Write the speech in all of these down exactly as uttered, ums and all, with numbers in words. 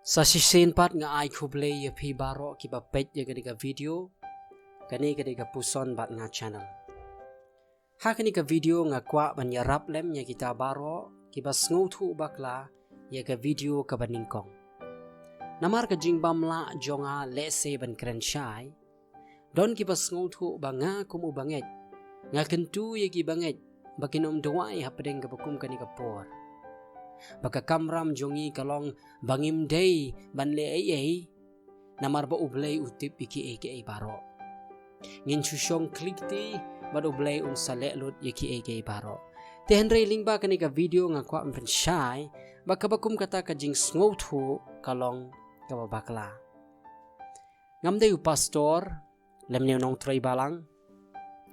Sa shisien pat nga ai khublei ïa phi baroh kiba peit ïa kane ka video. Kane ka dei ka Puson Bad Nga channel. Ha kane ka video nga kwah ban ïarap lem ïa kita baroh kiba sngewthuh bakla ïa ka video kaba nyngkong. Namar ka jingbym lah jong nga lehse ban kren shai, don kiba sngewthuh ba nga kum u bangeit nga kyntu ïa ki bangeit ba kin ym duwai hapdeng kaba kum kane ka por. Ba ka kamram jong ngi ka long ba ngim dei ban leh ei ei, namar ba U Blei u tip ïa kiei kiei baroh. Ngin shu shong khlieh kti bad U Blei un sa leh lut ïa kiei kiei baroh. Te hynrei lyngba kane ka video nga kwah ban pynshai ba kaba kum kata ka jingsngewthuh ka long kaba bakla. Ngam dei u pastor lymne u nongtrei balang,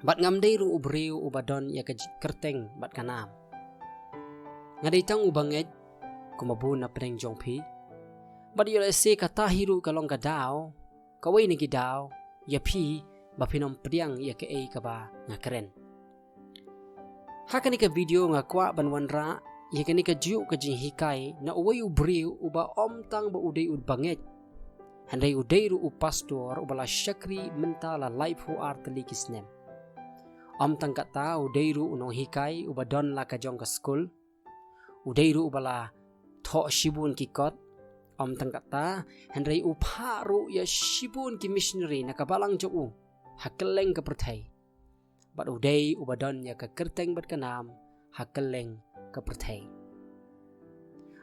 bad ngam dei ruh u briew uba don ïa ka kyrteng bad ka nam. Nga dei tang u bangeit kum u bun na pdeng jong phi. Bad ïoh lehse kata hi ruh ka long ka daw, kawei na ki daw ïa phi ba phin ym pdiang ïa kaei kaba nga kren. Ha kane ka video nga kwah ban wanrah ïa kane kajuh ka jinghikai na uwei u briew uba ym tang ba u dei u bangeit, hynrei u dei ruh u pastor uba la shakri mynta la laiphew ar tylli ki snem. Ym tang kata, u dei ruh u nonghikai uba don la ka jong ka skul. U dei ruh uba la thoh shibun ki kot. Ym tang kata, hynrei u phah ruh ïa shibun ki missionary na ka balang jong u ha kylleng ka pyrthei. Bad u dei uba don ïa ka kyrteng bad ka nam ha kylleng ka pyrthei.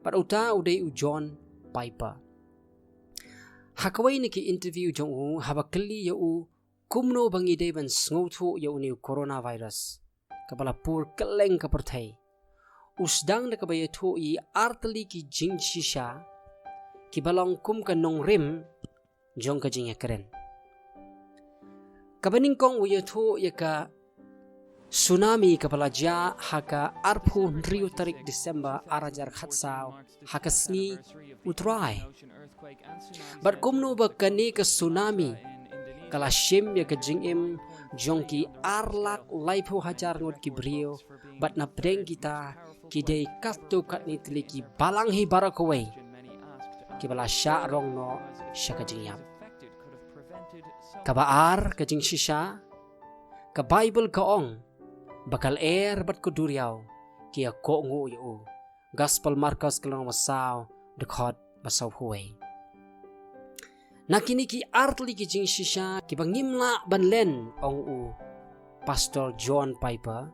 Bad uta u dei u John Piper. Ha kawei na ki interview jong u, haba kylli ïa u kumno ba ngi dei ban sngewthuh ïa une u coronavirus kaba la pur kylleng ka pyrthei, u sdang da kaba ïathuh ïa ar tylli ki jingshisha kiba long kum ka nongrim jong ka jingïakren. Kaba nyngkong u ïathuh ïa ka tsunami kaba la jia ha ka arphew hynriew tarik December ar hajar khatsaw, ha ka sngi U Trai. Bad kumno ba kane ka tsunami ka la shim ïa ka jingim jong ki ar lak laiphew hajar ngut ki briew, bad na pdeng kita ki dei katto katne tylli ki balang hi baroh kawei kiba la shah rong noh sha ka jingïap. Kaba ar ka jingshisha, ka Baibl ka ong ba ka lyer bad ka duriaw ki ïa kohnguh ïa u. Gospel Markos ka lynnong ba saw, dkhot ba sawphew wei. Na kine ki ar tylli ki jingshisha kiba ngim lah ban len, ong u Pastor John Piper.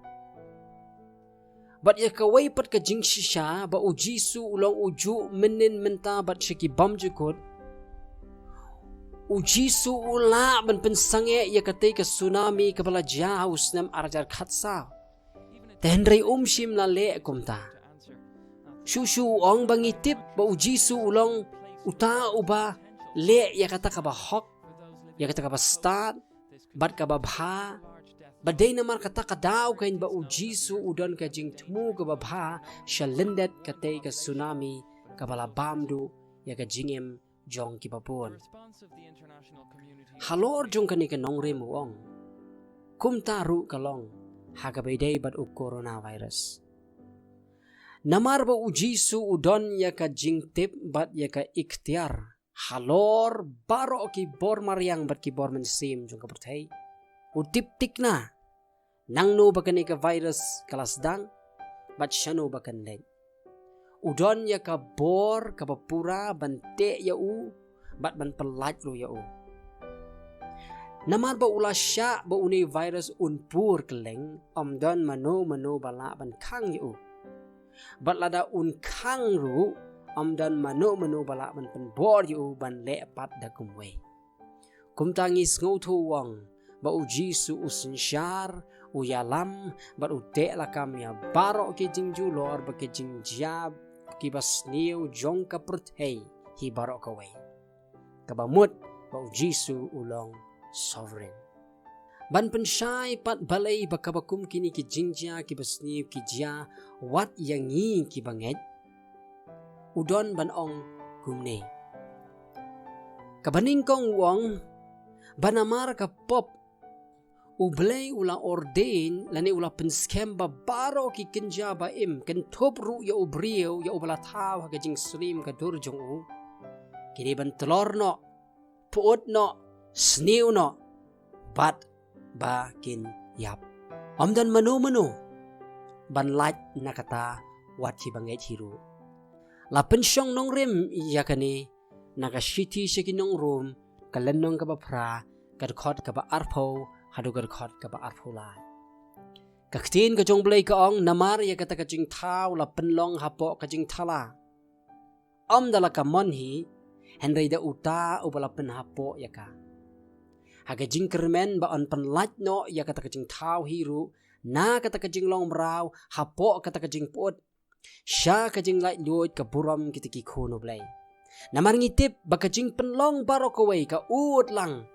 Bad ïa kawei pat ka jingshisha ba U Jisu u long u juh mynnin mynta bad sha ki bymjukut. U Jisu u lah ban pynsangeh ïa katei ka tsunami kaba la jia ha u snem ar hajar khatsaw. Te hynrei um shym la leh kumta. Shuh shuh u ong ba ngi tip ba U Jisu u long uta uba leh ïa kata kaba hok, ïa kata kaba stad, bad kaba bha. Bad dei namar kata ka daw keiñ ba U Jisu u don ka jingthmu kaba bha sha lyndet katei ka tsunami kaba la bam duh ïa ka jingim jong kiba bun. Halor jong kane ka nongrim u ong, kumta ruh ka long ha kaba ïadei bad u coronavirus. Namar ba U Jisu u don ïa ka jingtip bad ïa ka iktiar halor baroh ki bor mariang bad ki bor mynsiem jong ka pyrthei. U tip thikna nangno ba kane ka virus ka la sdang bad shano ba kan leit. U don ïa ka bor kaba pura ban teh ïa u bad ban pyllait ruh ïa u. Namar ba u la shah ba une u virus un pur kylleng, ym don mano mano ba lah ban khang ïa u. Bad lada un khang ruh, ym don mano mano ba lah ban pynbor ïa u ban leh pat da kumwei. Kumta ngi sngewthuh u ong ba U Jisu u synshar, u ïalam bad u teh lakam ïa baroh ki jingjulor bad ki jingjia kiba sniew jong ka pyrthei hi baroh kawei. Kaba mut ba U Jisu u long sovereign. Ban pynshai pat balei ba kaba kum kine ki jingjia kiba sniew ki jia wat ïa ngi kiba ngeit, u don ban ong kumne. Kaba nyngkong u ong ba namar ka pop U Blei u la ordain lane u la pynskhem ba baroh ki kynja ba im, kynthup ruh ïa u briew, ïa uba la thaw ha ka jingslim ka dur jong u, Ki dei ban tlor noh, pyut noh, sniew noh, bad ba kin ïap. Ym don mano mano ban lait na kata wat kiba ngeit hi ruh. La pynshong nongrim ïa kane na ka shithi sha ki nong Rom, ka lynnong kaba phra, ka dkhot kaba arphew haduh ka dkhot kaba arphew lai. Ka ktien ka jong U Blei ka ong, namar ïa kata ka jingthaw la pynlong hapoh ka jingthala, ym da la ka mon hi, hynrei da uta uba la pynhapoh ïa ka. Ha ka jingkyrmen ba yn pynlait noh ïa kata ka jingthaw hi ruh na kata ka jinglong mraw hapoh kata ka jingpyut, sha ka jinglaitluid ka burom kita ki khun U Blei. Namar ngi tip ba ka jingpynlong baroh kawei ka ud lang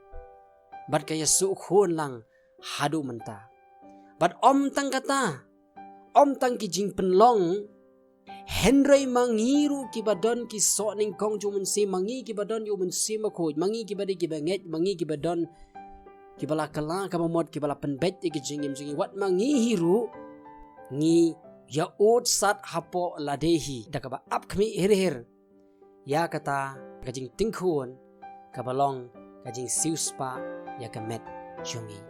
bad ka ïasuk khun lang haduh mynta. Bad ym tang kata, ym tang ki jingpynlong, hynrei ma ngi ruh kiba don ki soh nyngkong jong u Mynsiem, ma ngi kiba don ïa u Mynsiem Bakhuid, ma ngi kiba dei kiba ngeit, ma ngi kiba don, kiba la kylla ka bamut, kiba la pynbeit ïa ki jingim jong ngi, wat ma ngi hi ruh ngi ïa ud sat hapoh lade hi da kaba ap khmih hir hir ïa kata ka jingtyngkhun kaba long ka jingsiewspah ïa ka met jong ngi.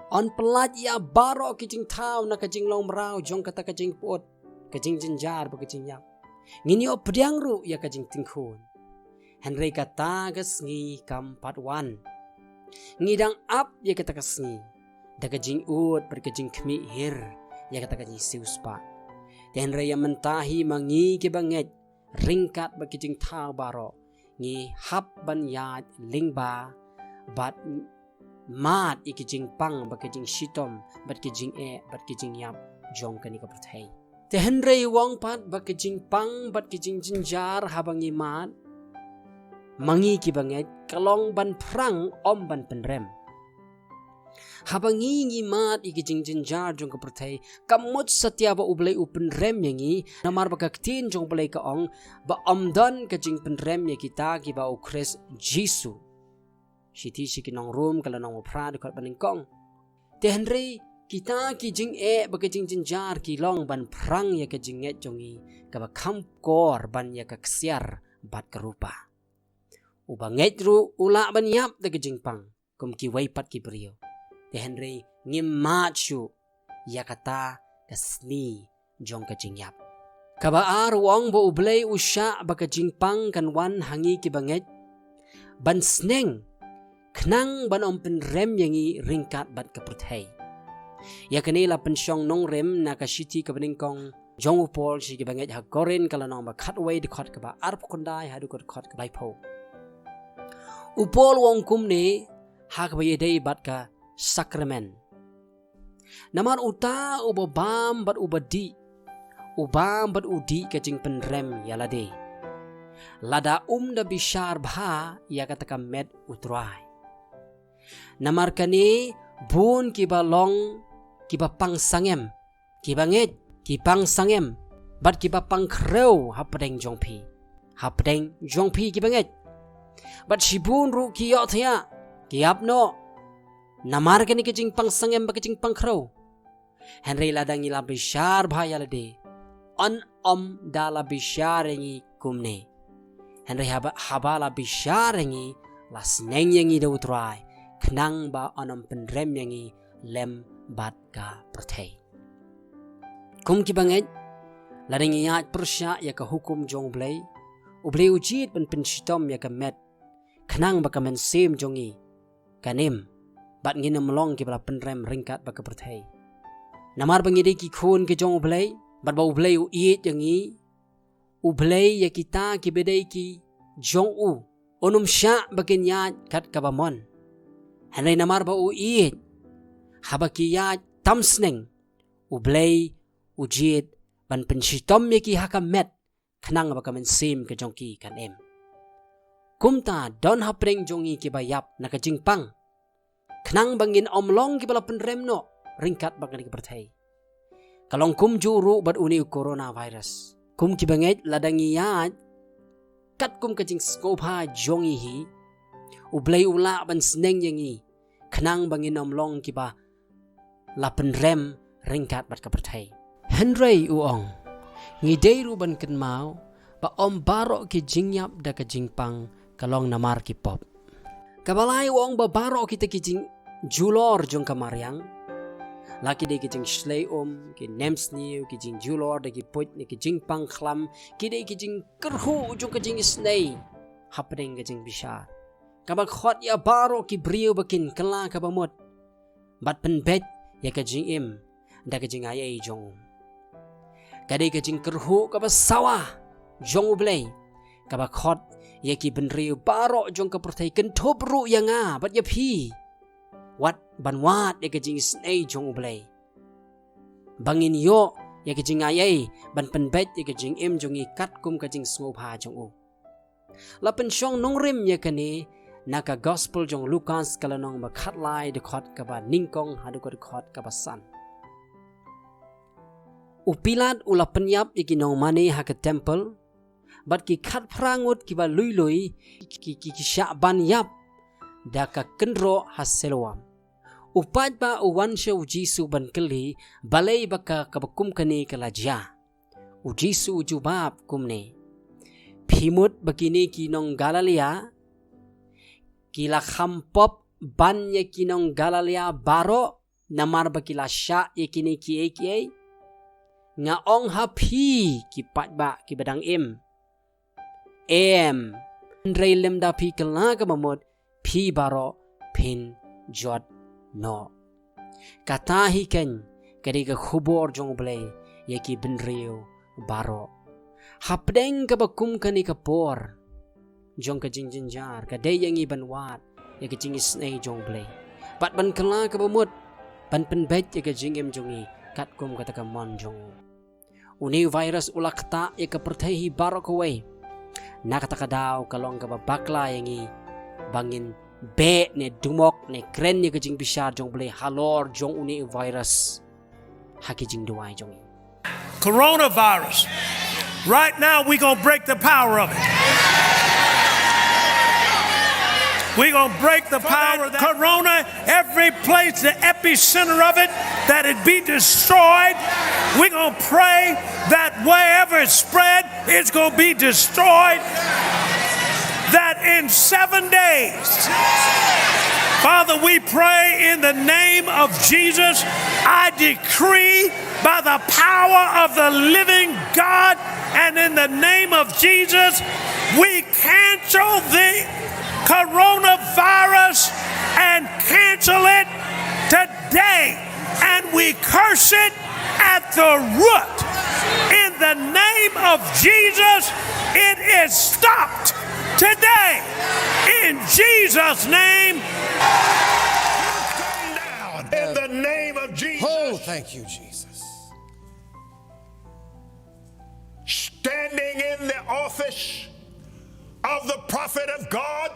Yn pynlait ïa baroh ki jingthaw na ka jinglong mraw jong kata ka jingpyut, ka jingjynjar bad ka jingïap. Ngin ïoh pdiang ruh ïa ka jingtyngkhun. Hynrei kata ka sngi kam pat wan. Ngi dang ap ïa kata ka sngi da ka jingud bad ka jingkhmih hir ïa kata ka jingsiewspah. Te hynrei ïa mynta hi ma ngi kiba ngeit, ryngkat bad ki jingthaw baroh, ngi hap ban ïaid lyngba bad mad ïa ki jingpang bad ki jingshitom bad ki jingeh bad ki jingïap jong kane ka pyrthei. Te hynrei u ong pat ba ki jingpang bad ki jingjynjar haba ngi mad, ma ngi kiba ngeit, ka long ban phrang, ym ban pynrem. Haba ngi ngi mad ïa ki jingjynjar jong ka pyrthei, kam mut satia ba U Blei u pynrem ïa ngi, namar ba ka ktien jong U Blei ka ong ba ym don ka jingpynrem ïa kita kiba U Khrist Jisu. Shithi sha ki nong Rom ka lynnong ba phra dkhot ba nyngkong. Te hynrei kita ki jingeh bad ki jingjynjar ki long ban phrang ïa ka jingngeit jong ngi kaba kham kor ban ïa ka ksiar bad ka rupa. Uba ngeit ruh u lah ban ïap da ka jingpang kum kiwei pat ki briew. Te hynrei ngim mad shuh ïa kata ka sngi jong ka jingïap. Kaba ar u ong ba U Blei u shah ba ka jingpang kan wan ha ngi kiba ngeit, ban sneng, khnang ban ym pynrem ïa ngi ryngkat bad ka pyrthei. Ïa kane la pynshong nongrim na ka shithi kaba nyngkong jong u Paul sha kiba ngeit ha Korinth ka lynnong ba khatwei dkhot kaba arphew khyndai haduh ka dkhot kaba laiphew. U Paul u ong kumne ha kaba ïadei bad ka sakramen. Namar uta uba bam bad uba dih, u bam bad u dih ka jingpynrem ïa lade, lada um da bishar bha ïa kata ka met U Trai. Namar kane bun kiba long kiba pang sangem, kiba ngeit, ki pang sangem bad kiba pang khrew hapdeng jong phi, hapdeng jong phi kiba ngeit. Bad shibun ruh ki ïohthiah, ki ap noh namar kane ka jingpang sangem bad ka jingpang khrew. Hynrei lada ngi la bishar bha ïa lade, yn ym da la bishar ïa ngi kumne. Hynrei haba, haba la bishar ïa ngi, la sneng ïa ngi da U Trai, khnang ba yn ym pynrem ïa ngi lem bad ka pyrthei. Kum kiba ngeit, lada ngi ïaid pyrshah ïa ka hukum jong U Blei, U Blei u jied ban pynshitom ïa ka met, khnang ba ka mynsiem jong ngi kan im, bad ngin ym long kiba la pynrem ryngkat bad ka pyrthei. Namar ba ngi dei ki khun ki jong U Blei, bad ba U Blei u ïeit ïa ngi, U Blei ïa kita kiba dei ki jong u, un ym shah ba kin ïaid kat kaba mon. Hynrei namar ba u ïeit, haba ki ïaid tam sneng, U Blei u jied ban pynshitom ïa ki ha ka met, khnang ba ka mynsiem ka jong ki kan im. Kumta don hapdeng jong ngi kiba ïap na ka jingpang, khnang ba ngin ym long kiba la pynrem noh ryngkat bad kane ka pyrthei. Ka long kumjuh ruh bad une u coronavirus. Kum kiba ngeit, lada ngi ïaid katkum ka jingsngewbha jong ngi hi, U Blei u lah ban sneng ïa ngi, khnang ba ngin ym long kiba la pynrem ryngkat bad ka pyrthei. Hynrei u ong, ngi dei ruh ban kynmaw Ba ym baroh ki jingïap da ka jingpang ka long namar ki pop. Kaba lai u ong ba baroh kita ki jingjulor jong ka mariang, la ki dei ki jingshlei um, ki nemsniew, ki jingjulor da ki puit ne ki jingpang khlam, ki dei ki jingkyrhuh jong ka jingisynei hapdeng ka jingbishar, kaba khot ïa baroh ki briew ba kin kylla kaba mut bad pynbeit ïa ka jingim da ka jingaiei jong u. Ka dei ka jingkyrhuh kaba sawa jong U Blei, kaba khot ïa ki bynriew baroh jong ka pyrthei, kynthup ruh ïa nga bad ïa phi, wat ban wad ïa ka jingisynei jong U Blei, ba ngin ïoh ïa ka jingaiei ban pynbeit ïa ka jingim jong ngi katkum ka jingsngewbha jong u. La pynshong nongrim ïa kane na ka Gospel jong Lukas, ka lynnong ba khatlai, dkhot kaba nyngkong haduh ka dkhot kaba san. U Pilat u la pynïap ïa ki nongmane ha ka templ, bad ki khatphra ngut kiba lui lui ki, ki, ki shah ban ïap da ka kynroh ha Siloam. U paidbah u wan sha U Jisu ban kylli balei ba ka, kaba kum kane ka la jia. U Jisu u jubab kumne: Phi mut ba kine ki nong Galilea ki la kham pop ban ïa ki nong Galilea baroh, namar ba ki la shah ïa kine kiei kiei? Nga ong ha phi, ki paidbah kiba dang im, em, hynrei lymda phi kylla kaba mut, phi baroh phin jot noh. Kata hi keiñ ka dei ka khubor jong U Blei ïa ki bynriew baroh. Hapdeng kaba kum kane ka por jong ka jingjynjar, ka dei ïa ngi ban wad ïa ka jingisynei jong U Blei bad ban kylla kaba mut, ban pynbeit ïa ka jingim jong ngi katkum kata ka mon jong u. Une u virus u la ktah ïa ka pyrthei hi baroh kawei. Na kata ka daw ka long kaba bakla ïa ngi ba ngin beh ne dumok ne kren ïa ka jingbishar jong U Blei halor jong une u virus ha ki jingduwai jong ngi. Coronavirus. Right now, we're going to break the power of it. We're going to break the power of that. Corona, every place, the epicenter of it, that it be destroyed. We're going to pray that wherever it spread, it's going to be destroyed. That in seven days, Father, we pray in the name of Jesus, I decree by the power of the living God, and in the name of Jesus, we cancel the coronavirus and cancel it today, and we curse it at the root. In the name of Jesus, it is stopped today. In Jesus' name. In the name of Jesus. Oh, thank you, Jesus. Standing in the office of the prophet of God,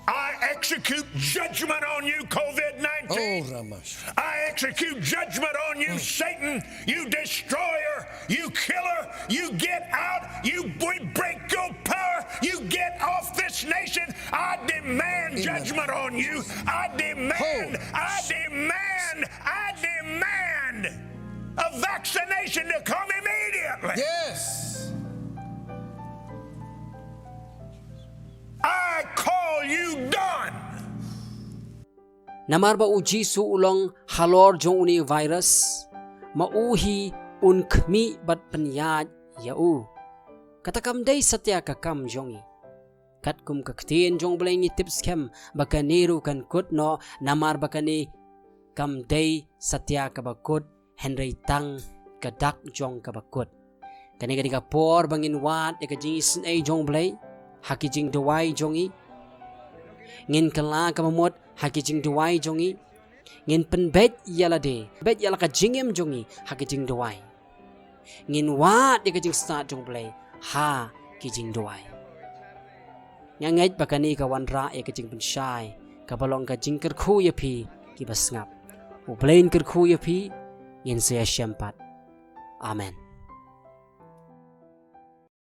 I execute judgment on you, COVID nineteen. Oh, Ramash. I execute judgment on you, Satan, you destroyer, you killer. You get out. You, we break your power. You get off this nation. I demand judgment on you. I demand, I demand, I demand a vaccination to come immediately. Yes. I call you done. Namar ba U Jisu u long halor jong une u virus, ma u hi un khmih bad pynïaid ïa u. Kata kam dei satia ka kam jong ngi. Katkum ka ktien jong U Blei ngi tip skhem ba kane ruh kan kut noh, namar ba kane kam dei satia kaba kut, hynrei tang ka dak jong kaba kut. Kane ka dei ka por ba ngin wad ïa ka jingisynei jong U Blei ha ki jingduwai jong ngi. Ngin kylla kaba mut ha ki jingduwai jong ngi. Ngin pynbeit ïa lade, beit ïa la ka jingim jong ngi ha ki jingduwai. Ngin wad ïa ka jingstad jong U Blei ha ki jingduwai. Nga ngeit ba kane ka wanrah ïa ka jingpynshai kaba long ka jingkyrkhu ïa phi kiba sngap. U Blei un kyrkhu ïa phi, ngin sa ïashem pat. Amen.